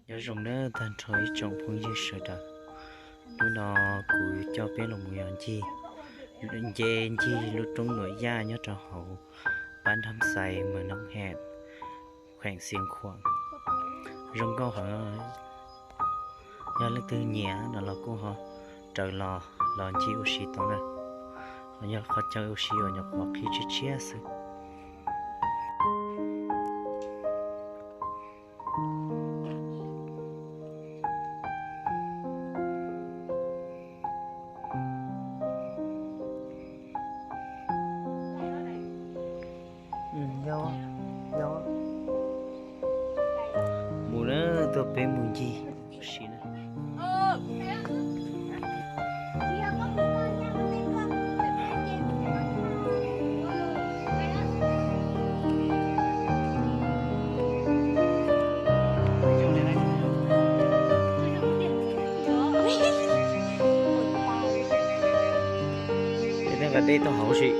Nyob zoo nawb tag nrho ib tsoom phooj ywg sawv daws. Hnub no kuv coj peb los mus yos ncig, nce ncig lub roob Nuam Yaj nyob rau hauv pab Nrab Xais, mws Noom Hem, kheem Xiav Khuam. Zoo nkauj heev. Yog leej twg nyiam no los kuj ho raws los, los ncig ua si tau na. Ho yog qhov chaw ua si uas nyuam qhuav qhib tshiab tshiab xwb. Mus na, tuaj peb mus ncig ua si na. Peb nqa dej tuaj hauv si.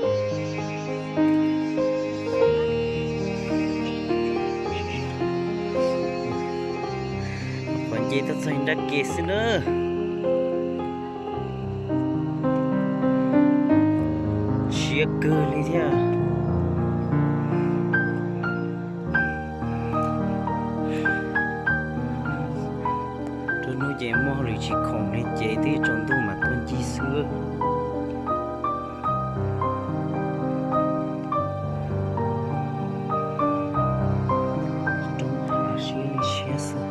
Qhov nce tuaj txog nrab ke xwb na. Siab kawg li thiab. Rau hnub ces muaj hauj lwm tsis khoom li ces twb tsaus ntuj mas tuaj ncig xwb. Roob siab li siab xwb.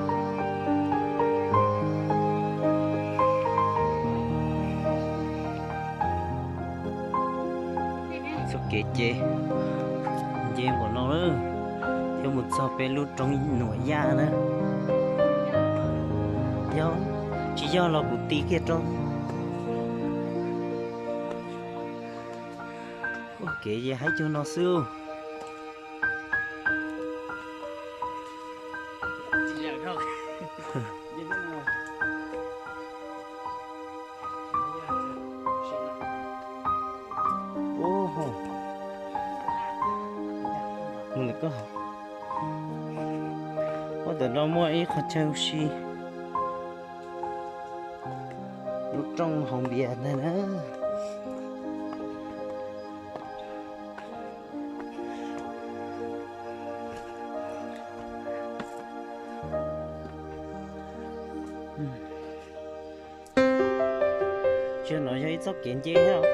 Txoj kev ces nce npaum no lawm, thiab mus txog peb lub roob Nuam Yaj na. Yog tsis yog los kuv ti kiag rau. Ua kev ces haib cuag no xwb. Mus lawm koj. Ua ntawm no muaj ib qhov chaw ua si, lub rooj haus npias ntag na. Tsis no yog ib txoj kev nce thiab.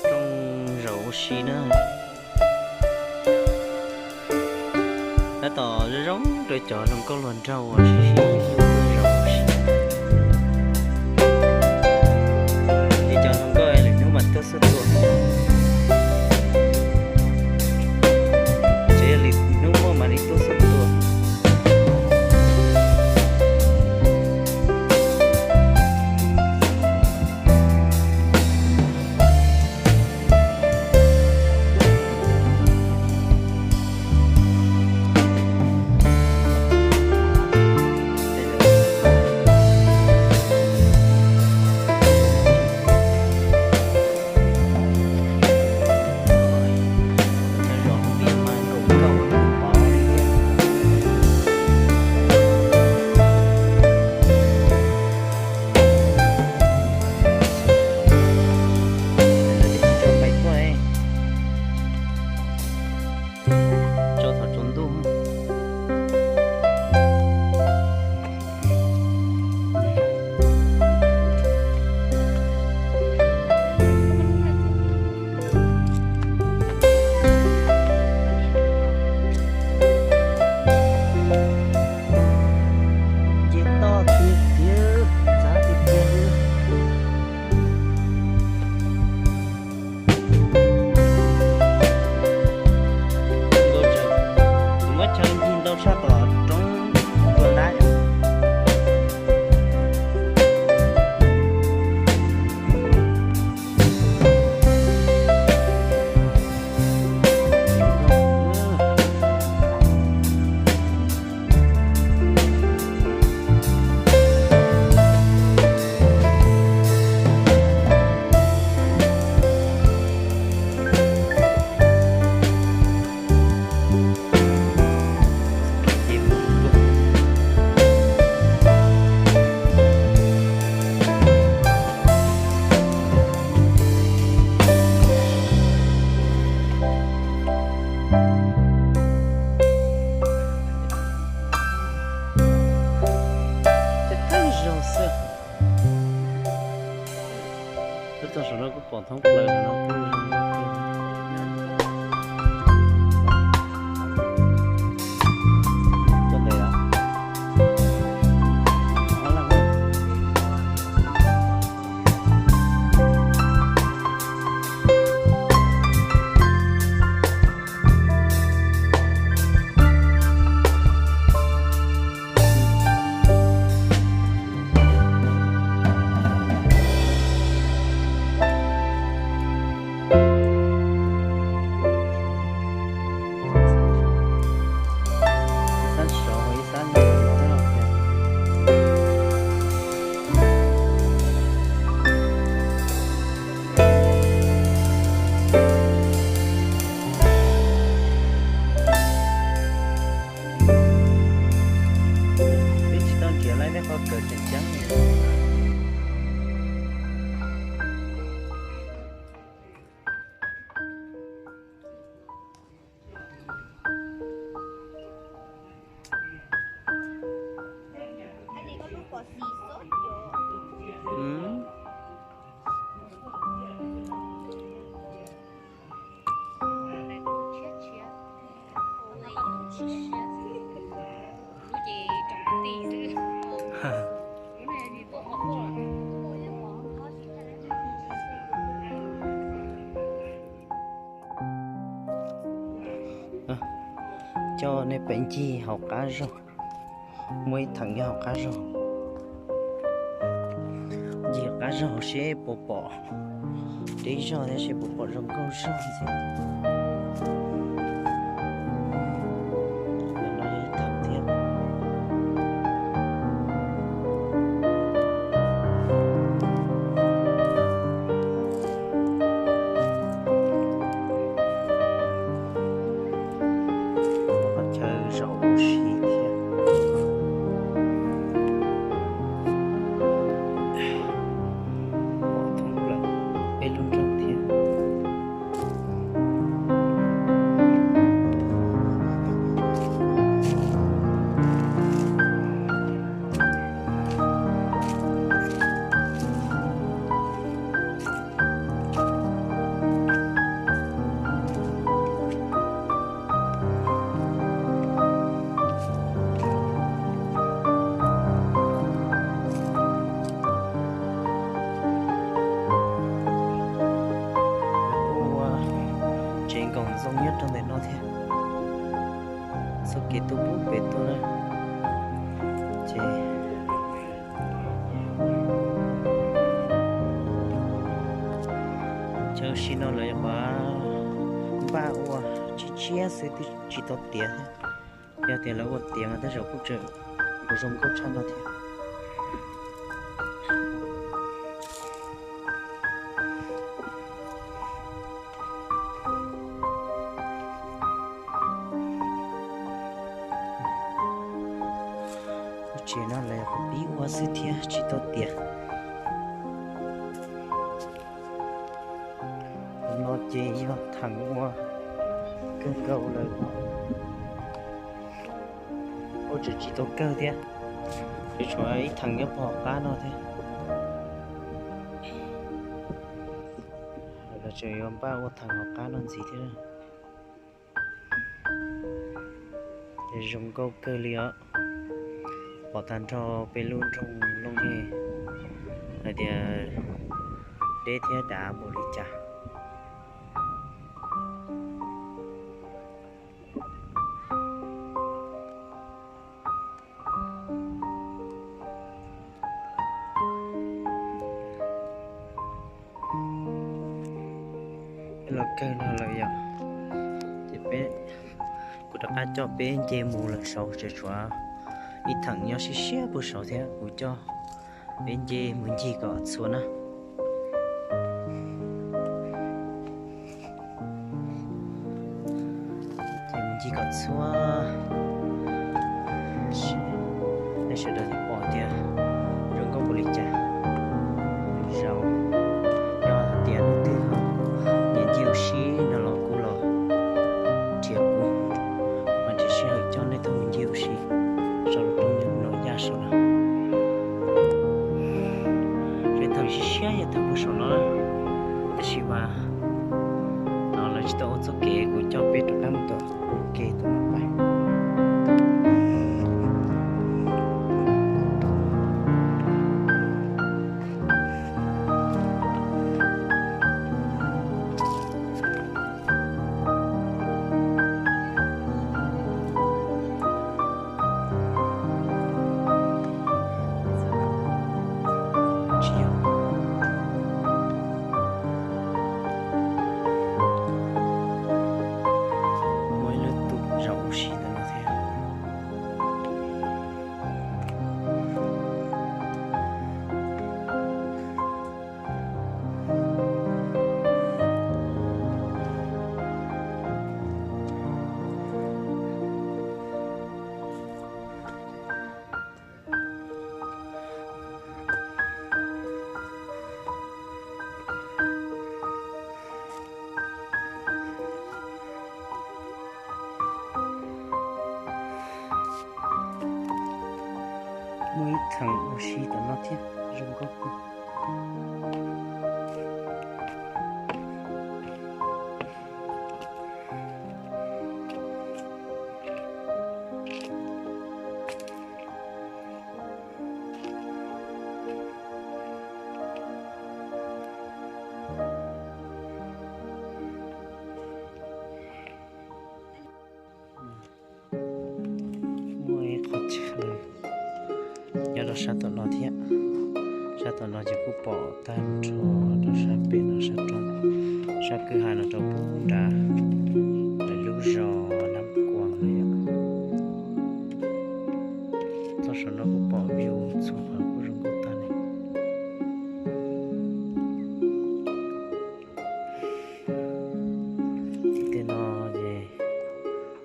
Cov rooj zaum ua si na. Tab tom zoo zoo rau cov hluas nkauj hluas nraug uas sib sib hlub tuaj zaum ua si. Ces cov hluas nkauj lwm hnub mas tuaj xub tua. Ces yog lwm hnub muaj mam li tuaj xub tua. Txog saum no kuj pom thoob plaws no kuj zoo nkauj kawg. Peb tsis tau nrhiav laib nej qhov kawm tseem ceeb li. Coj nej pem ncig hauv qab zog, muaj ib theem nyob hauv qab zog. Ncig qab zog seb puas pom deb zog thiab seb puas pom zoo nkauj zog ntxiv. Ntawm no yog ib theem thiab. Qhov chaw zaum ua si thiab. Pom thoob plaws peb lub nroog thiab. Ua tsev nkaum ntxoo nyob rau ntawm no thiab. Txoj kev tuaj pub pem tuaj na, ces chaw ua si no lawv qhov npaj ua tshiab tshiab xwb twb tsis tau tiav thiab. Yog tias lawv ua tiav mas tej zaum kuj tseem ua zoo nkauj tshaj no thiab. Lub tsev no lawv qhov pib ua xwb thiab tsis tau tiav. No ces yog theem ua kawg nkaus lawm. Ua tseem tsis tau kawg thiab, tseem tshuav ib theem nyob puag hauv qab no thiab. Lawv tseem yuav npaj ua theem hauv qab no ntxiv thiab. Zoo nkauj kawg li os. Pom tag nrho peb lub nroog Looj Hej hais tias deb thiab dav npaum li cas. Los kawg no lawm yom. Ces peb, kuv rov qab coj peb nce mus lawm saud, tseem tshuav ib theem nyob siab siab puag saud thiab, kuv coj peb nce mus ncig kom txhua na. Ces mus ncig kom txhua, nej sawv daws thiaj pom tias zoo nkauj npaum li cas. Zaum, yog hais tias leej twg nyiam ncig ua si no los kuj los nrhiav kuv, mas nrhiav sij hawm coj nej tuaj mus ncig ua si saum lub roob Nom Yaj saum no. Ces theem siab siab yog theem puag saum no na. Muaj ib theem ua si tom no thiab, zoo nkauj kawg. Muaj ib qhov chaw nyob rau sab tom no thiab. Sab tom no ces kuj pom tag nrho rau sab pem no, sab roob, sab kwj ha no rau pem nrad, lawv lub zos Nab Kuas no yom. Txoj saum no kuj pom view txhua qhov kuj zoo nkauj tag li. Tej no ces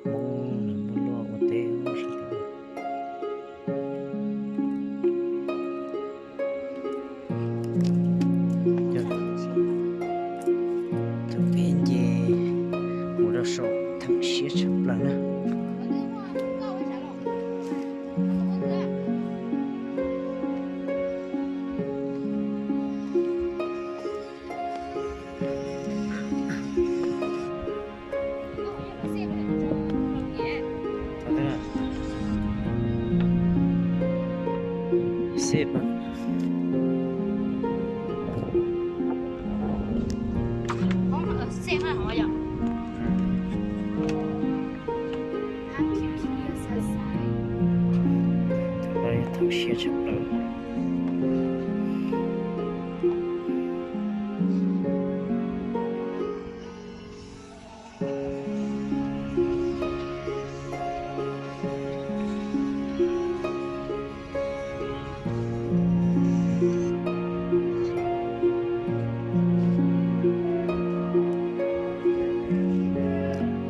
Hmoob nws muaj luaj ua teb sab tim no. Thaum pib nce mus rau saum theem siab tshaj plaws na. Seb mas. Thaum siab tshaj plaws.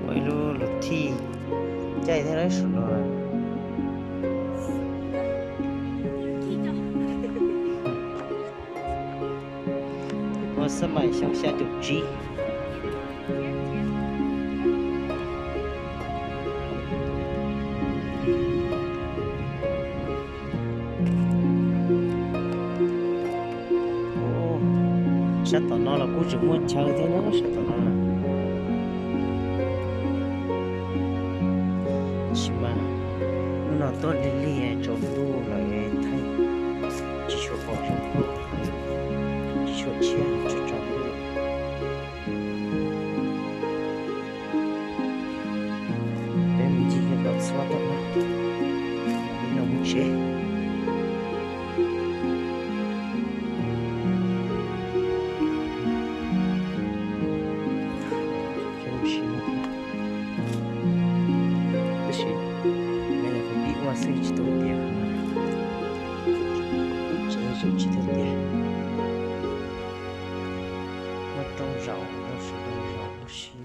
Ua ib lub lus thij caij thiab lawm saum no. Ua xab mais xyoo xya caum tsib. Sab tom no los kuj tseem muaj chaw thiab na, sab tom no na. Tab sis mas hnub no tuaj lig lig tsaus ntuj lawm thaij tsis tshua pom zoo, tsis tshua tshiab, tsaus tsaus ntuj lawm. Peb mus ncig tom txhua tom no, ib no mus tsev. Tab sis me nyuam kwv tij ua xwb tsis tau tiav, lub tsev zoo tsis tau tiav. Muaj roob zaum, muaj sawv daws zaum ua si.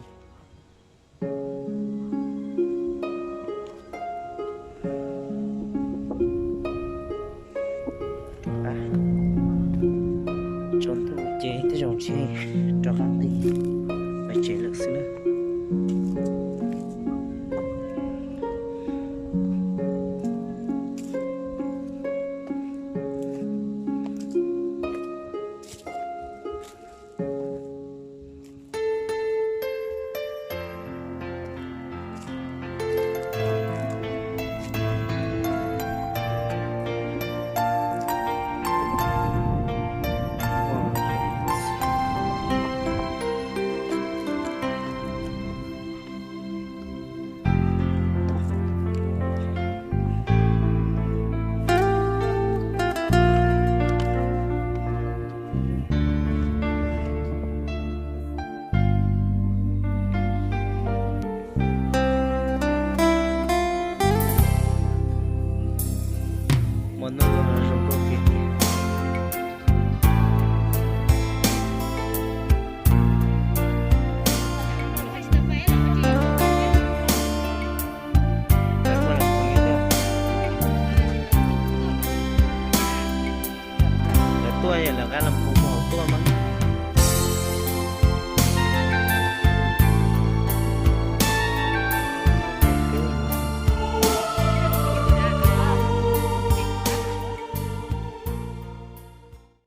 Tsaus ntuj ces tej zaum ntshe rov qab nqis pais tsev lawm xwb na.